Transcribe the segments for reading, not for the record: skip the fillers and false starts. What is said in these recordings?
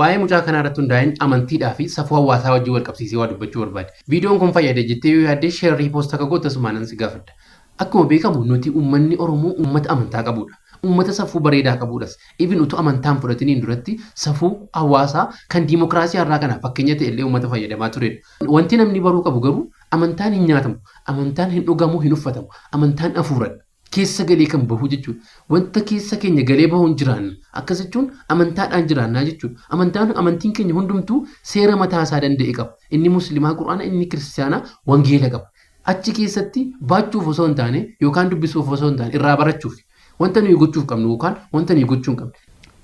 Waa'ee mucaa kanaa irratti hundaa'een amantiidhaa fi safuu hawaasaa wajjin wal qabsiisee waa dubbachuu barbaade. Viidiyoon kun fayyade jettee yoo yaadde share, repost akka gootu asumaan si gaafadha. Akkuma beekamu nuti uummanni Oromoo uummata amantaa qabudha. Uummata safuu bareedaa qabudhas. Even utuu amantaan fudhatiniin duratti safuu hawaasaa kan diimokiraasii har'aa kana fakkeenya ta'e illee uummata fayyadamaa turedha. Wanti namni baruu qabu garuu amantaan hin nyaatamu, amantaan hin dhugamu, hin uffatamu, amantaan hafuuradha. Keessa galee kan bahu jechuudha. Wanta keessa keenya galee bahuun jiraanna. Akkas jechuun amantaadhaan jiraannaa jechuudha. Amantaan, amantiin keenya hundumtuu seera mataa isaa danda'e qaba. Inni Musliimaa Quraana, inni Kiristaanaa Wangeela qaba. Achi keessatti baachuuf osoo hin taane yookaan dubbisuuf osoo hin taane irraa barachuuf, wanta nuyi gochuuf qabnu yookaan wanta nuyi gochuu hin qabne.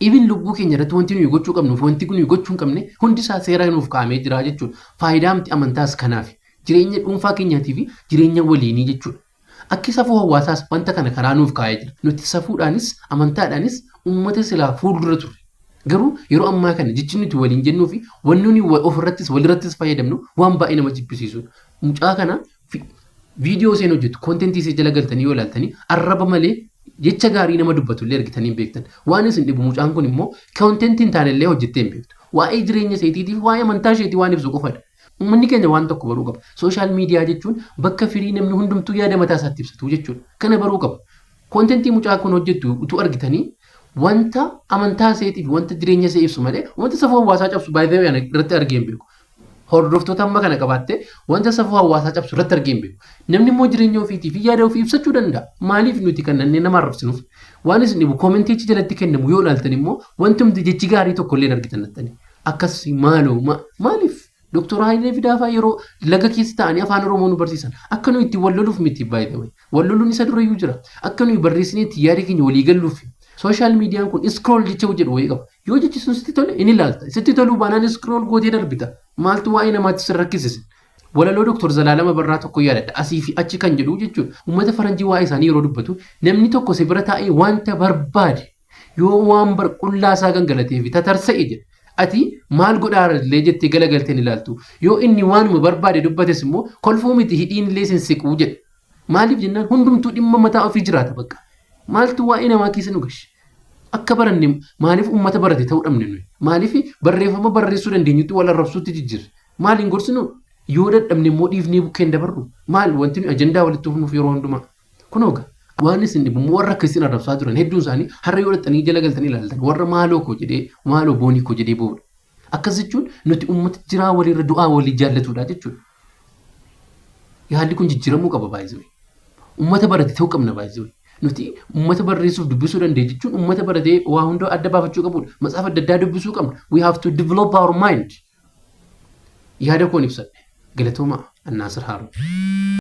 Even lubbuu keenya irratti wanti nuyi gochuu qabnuuf wanti nuyi gochuu hin qabne hundi isaa seera nuuf kaa'amee jira jechuudha. Faayidaan amantaas kanaaf, jireenya dhuunfaa keenyaatii fi jireenya waliinii jechuudha. Akki safuu hawaasaas wanta kana karaa nuuf kaa'ee jira. Nuti safuudhaanis amantaadhaanis uummata silaa fuuldura turre. Garuu yeroo ammaa kana jechi nuti waliin jennuu fi wanni nuyi ofirrattis walirrattis fayyadamnu waan baay'ee nama jibbisiisudha. Mucaa kana viidiyoo isheen hojjettu, content ishee jala galtanii yoo ilaaltanii, arraba malee jecha gaarii nama dubbatu illee argitanii hin beektan. Waan isin dhibu mucaan kun immoo content hin taane illee hojjettee hin beektu. Waa'ee jireenya isheetiitiif, waa'ee amantaa isheetii waan ibsu qofadha. Uummanni keenya waan tokko baruu qaba. Social media jechuun bakka firii namni hundumtuu yaada mataa isaatti ibsatu jechuudha. Kana baruu qaba. Content mucaa kun hojjettu utuu argitanii, wanta amantaa isheetiif wanta jireenya ishee ibsu malee wanta safuu hawaasaa cabsu baay'ee irratti argee hin beeku. Hordoftoota amma kana qabaattee wanta safuu hawaasaa cabsu irratti argee hin beeku. Namni immoo jireenya ofiitii fi yaada ofii ibsachuu danda'a. Maaliif nuti kan nanneen nama arrabsinuuf? Waan isin dhibu comment achi jalatti kennamu yoo ilaaltan immoo wanti hundi jechi gaarii tokko illee argitan nattanii. Akkas maaloo, maaliif? Doktor Hayilee Fidaafaa yeroo laga keessa ta'anii Afaan Oromoo nu barsiisan akka nuyi itti wal loluuf miti, baay'ee wal loluun isa durayyuu jira. Akka nuyi barreessinee itti yaada keenya walii galluuf. Social mediaan kun scroll jecha jedhu wayii qaba. Yoo jechi sun sitti tole inni ilaalta. Sitti toluu baanaan scroll gootee darbita. Maaltu waa'ee namaatti si rakkisise? Walaloo Doktor Zalaalama Barraa tokko yaadadha. "Asii fi achi" kan jedhu jechuudha. Uummata faranjii waa'ee isaanii yeroo dubbatu, namni tokko si bira taa'ee wanta barbaade yoo waan bar qullaa isaa gangalatee fi tatarsa'e jedha. Ati maal godhaa illee jettee galagaltee hin ilaaltu. Yoo inni waanuma barbaade dubbates immoo kolfuu miti, hidhiin illee sin siquu jedha. Maaliif jennaan, hundumtuu dhimma mataa ofii jiraata bakka. Maaltu waa'ee namaa keessa nu gashe? Akka baranne maaliif uummata barate ta'uu dhabne nuyi? Maaliif barreeffama barreessuu dandeenyutti wal arrabsuutti jijjiirre? Maaliin gorsinu? Yoo dadhabne immoo dhiifnee bukkeen dabarru? Maal wanti nuyi ajandaa walitti dhufnuuf yeroo hundumaa? Kunoo egaa, waan isin dhibu immoo warra akka isin arrabsaa turan hedduun isaanii har'a yoo dhaqxanii jala galtanii ilaaltan warra "maaloo koo" jedhee, "maaloo boonii koo" jedhee boo'udha. Akkas jechuun nuti uummata jiraa walirra du'aa walii jaallatudha jechuudha. Haalli kun jijjiiramuu qaba baay'ee. Uummata barate ta'uu qabna baay'ee. Nuti uummata barreessuuf dubbisuu dandeenya jechuun uummata baratee waa hunda adda baafachuu qabudha. Matsaafa adda addaa dubbisuu qabna. We have to develop our mind. Yaada koon ibsadhe. Galatoomaa. Annaasir Haaruu.